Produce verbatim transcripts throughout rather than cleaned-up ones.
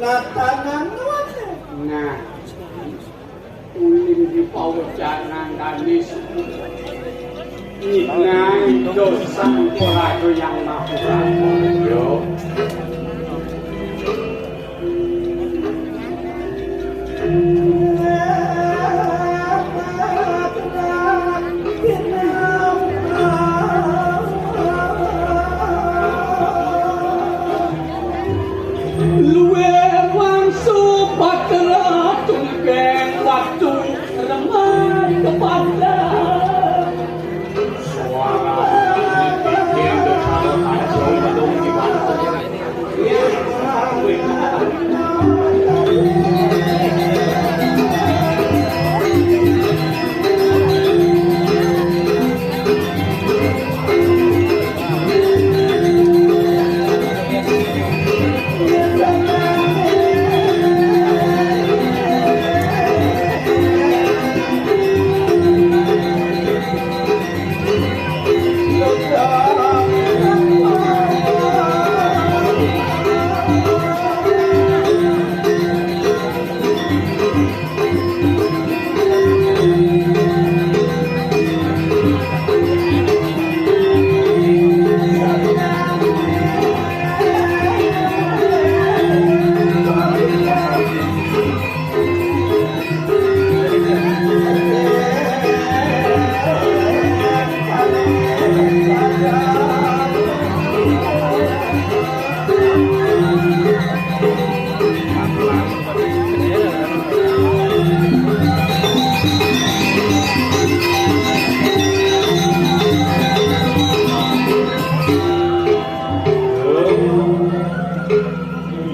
Tatanan nuwun. Nah, ulin di pawejanan danis. Inang dosan polago yang mapuran. Yo. Luwih wangsu patra tungkeng watu remah kepada. Suara yang berkala kacau gedung di bawah.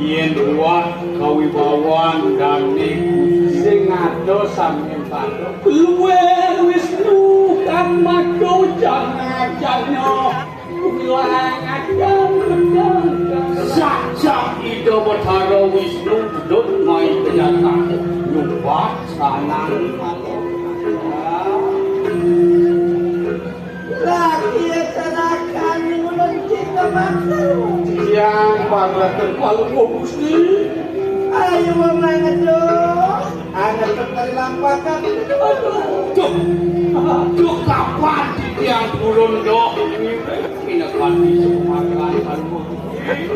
Yen kuat kawibawan dane Gusti sing ada sami pada. Luwih Wisnu kang maduh jana-jana. Wilayah Adan Gedang. Sajak Ida Betara Wisnu gedut mai kejatan nyubat sanang. Lagi terakan ulun kita makan. Yang banglaken palupuh Gusti. Ayo mangedo. Anak teri lampakan. Aduh. Duh. Duh, kapan titiang purun doh. Pinakati sepemarkan palupuh Gusti.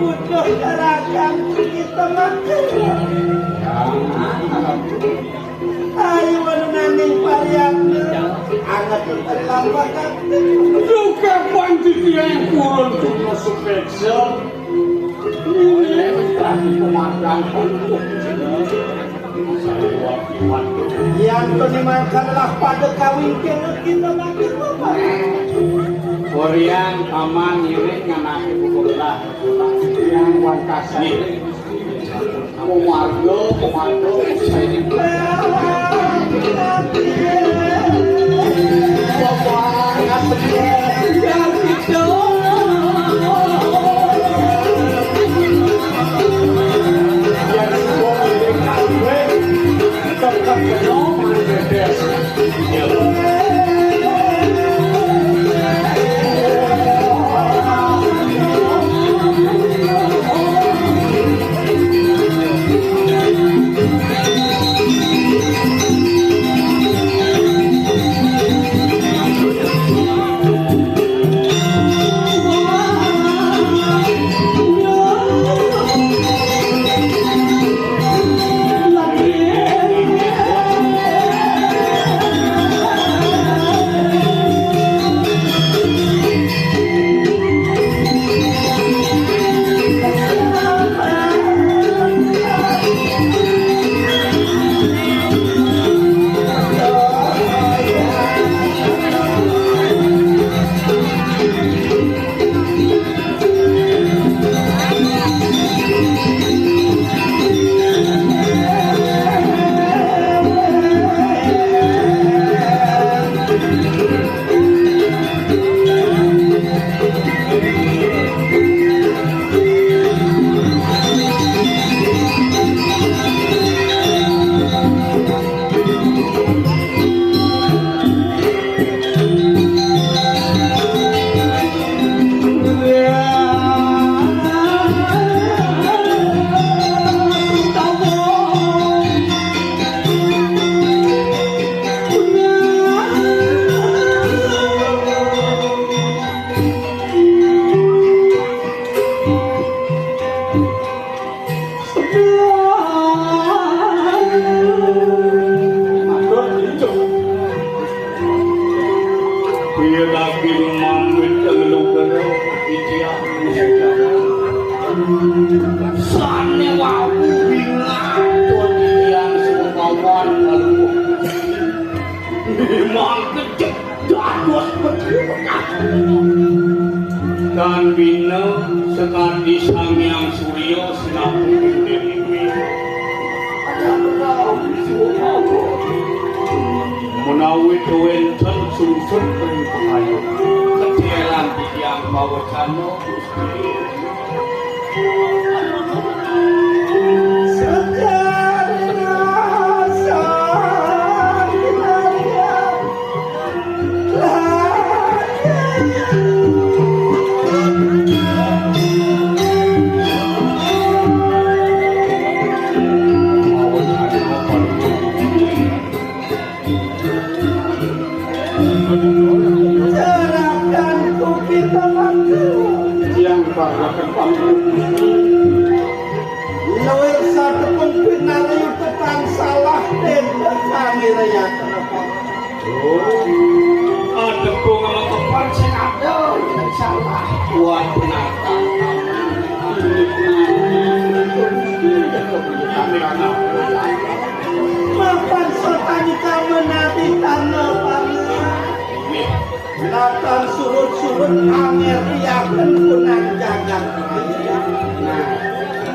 Utuh serahkan kita makan. Ayo anu nanding parian. Anget teri lampakan. Juga panci tiang purun tuna supeksa. Ini tadi pemandang. Yang tadi makan lah pada kawin kena kita makan apa? Korean paman ngiring nganake buku belah. Yang wangkas. Nih. Komargo, komargo. Wénten sungsut ring pangayu. Kedéran titiang pawecana Gusti. Serahkan ku kita mangku. Yang parwakan pangku. Luwih satepung pinari tetang salah tenda kami rayakna. Oh. Adepung ama kepar sing ada, sing salah. Kuat penata. Mapan sotani kama nabi tanda pangan. Natan surut-surut anger diaken kunang jagat. Nah,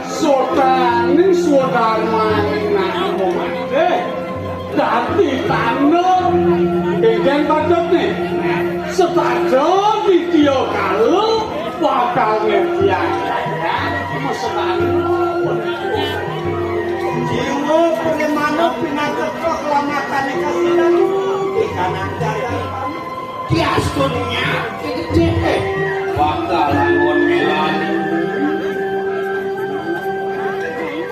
sotani swadarmane nak mati. Dadi tanda. Dengken patut nih. Setajati dia kalau bakal ngertian. Mesrane. Jiwa premanuk pinaka kelamakané kasihan. Di kanan jalan. Diastunya gedé. Bakal anggon melani.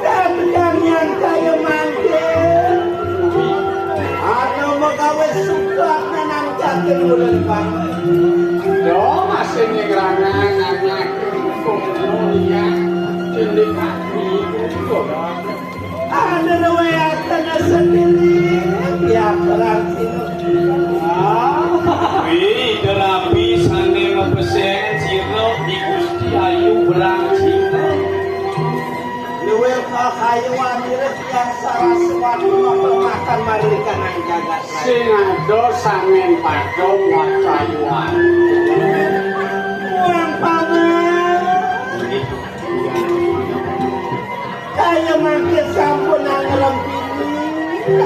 Sabian yang kaya mangke. Ana magawe suka nang jatin ulun banget. Yo, masih nyegrana nang yakin kumpul ya. Cilik ati. Ada nawe atana sendiri. Ya, perang sini. Ah. Wih, derapi sane mepesen sira di Gusti Ayu berang sira. Luwih kakayuan ira tiyang saraswati mapan makan marlikan nang jagat raya. Sing ada sangen padha wakayuan. Wong paman. Kaya mangke sampun angrempini.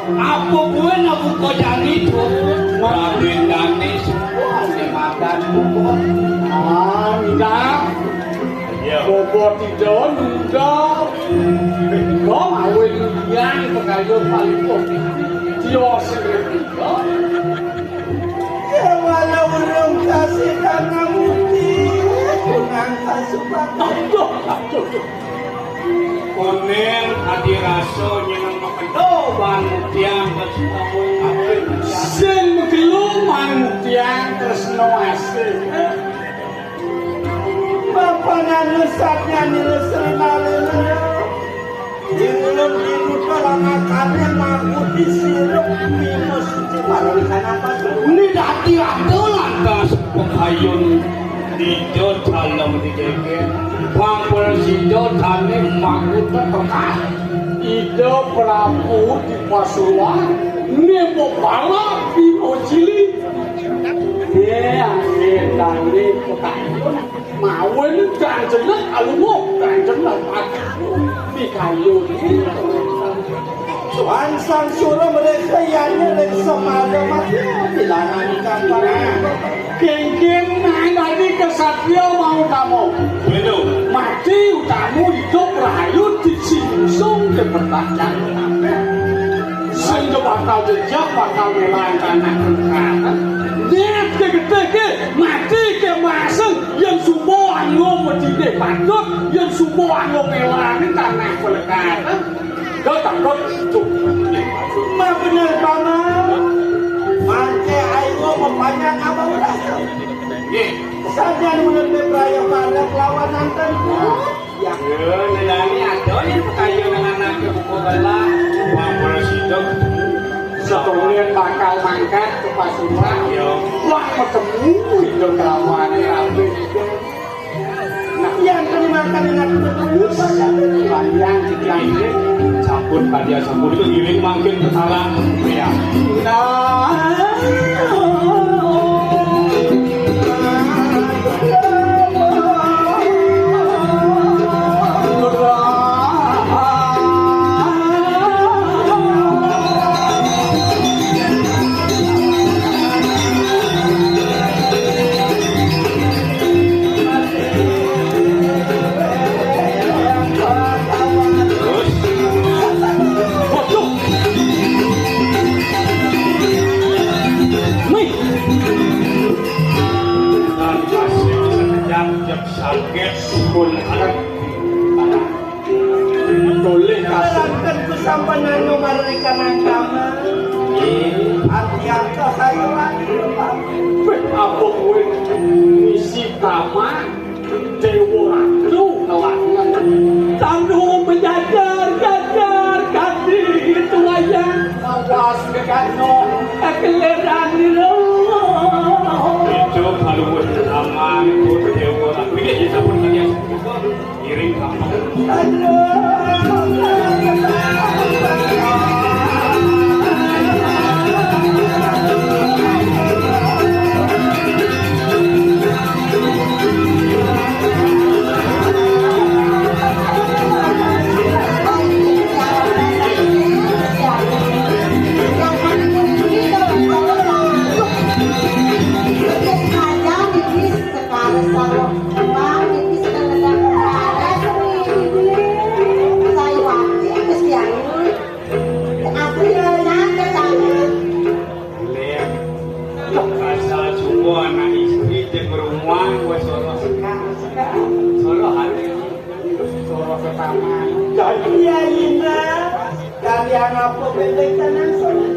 Apa kuwi nak buka jani to? Raden dane semua ne makan buka. Ah, ndak. Iya. Bobot ida nunda. Kok awin yang pengayuh paling kok. Dia sendiri. Kewala urung kasih karena mudi kunang kasubahan. Aduh, aduh, aduh. Konen adi rasa nyeneng makedo ban mutiang kasubahan. Sing makelo ban mutiang tresno asih. Bapak nanu satnya nilai serina lele. Ing ulun dinuta langakannya mangkuti sirup mima suci paralikan apa tuh? Ini dadi rada lantas pekayun dija dalem digeger. Bang prasida dane mangkuta tekas. Ida Prabu di Pasuruan nembok para bima cili. Dia angin dane pekayun. Mawon ganjeneng alumuh, ganjeneng pati. Pikayu. Tuhan Sang Sura mereka yane ring semada mati. Bilangan ikan para. Kengken nang dadi kesatria mau kamu. Betul. Mati utamu hidup rahayu di singsung di pertajan. Sing bakal jejak bakal melang tanah perkara. Niat ke gedhe ke, mati ke maseng, yang supo anggo medine patut, yang supo anggo melani tanah perkara. Kau takut itu. Ma bener, Paman. Mangke ayo mempanjang apa udah. Nggih. Sadar menurut Bebraya pada kelawan nanten. Ya. Yo, nenani ada nih pekayu nang anak ke buku belah. Wah, boleh situ. Setongen bakal mangkat ke Pasuruan. Yo. Wah, ketemu itu kelawan rapi. Nah, yang terima kasih nak ketemu pada panjang kita ini. Sampun pada sampun itu ngiring mangkin ke salah. Ya. Nah. Penanu marika nangkama. Arti angka saya lagi. Weh, apa kowe ngisi kamar Dewa Ratu kawangan? Tanggung menjajar, jajar, ganti itu wayang. Awas kekano. Kekeleran dulu. Itu kalau buat aman, buat Dewa Ratu. Ini kita pun kalian. Iring kampung. Asal jumpa anak istri jeung rumah gua soro sekar, sekar. Soro hari ini. Soro setaman. Iya, Indah. Kalian apa bebek tanah soro?